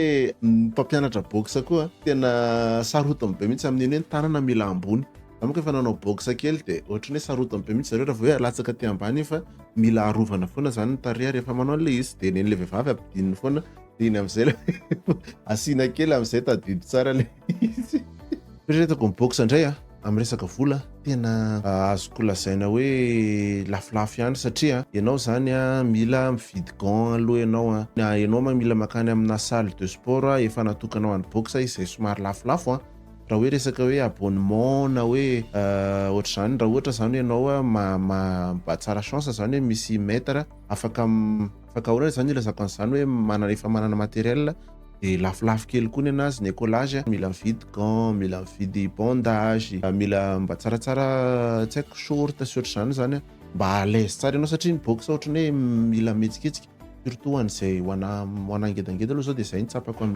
Ny mpampianatra boxe koa tena sarotiny be mihitsy amin'iny hoe ny tanana mila ambony. Za manko efa nanao boxe kely dia ohatran'ny hoe sarotiny be mihitsy zareo raha vao hoe alatsaka aty ambany iny fa mila arovana foana zany ny tarehy rehefa manao an'ilay izy, dia nen'ilay vehivavy ampidininy foana dia iny amin'izay ilay asiana kely amin'izay tadidy tsara ilay izy. Fieritreretako ny boxe indray a, amin'ny resaka vola tena azoko lazaina hoe lafolafo ihany satria ianao zany a mila mividy gants aloha ianao a, ianao ma mila mankany amina salle de sport efa natokana ho an'ny boxe izay somary lafolafo a, raha hoe resaka hoe abonnement na hoe ohatr'izany, raha ohatra zany hoe ianao a mba tsara chance zany hoe misy maître afaka afaka ahoana zany ilazako an'izany hoe manana efa manana matériel, de lafolafo kely koa ny anazy ny écolage, mila mividy gants, mila mividy bandage, mila mba tsaratsara tsy haiko short sy ohatr'izany zany a, mba à l'aise tsara ianao satria ny boxe ohatran'ny hoe mila mihetsiketsika, surtout ho an'izay ho ana ngedangeda aloha zao de zay no tsapako am.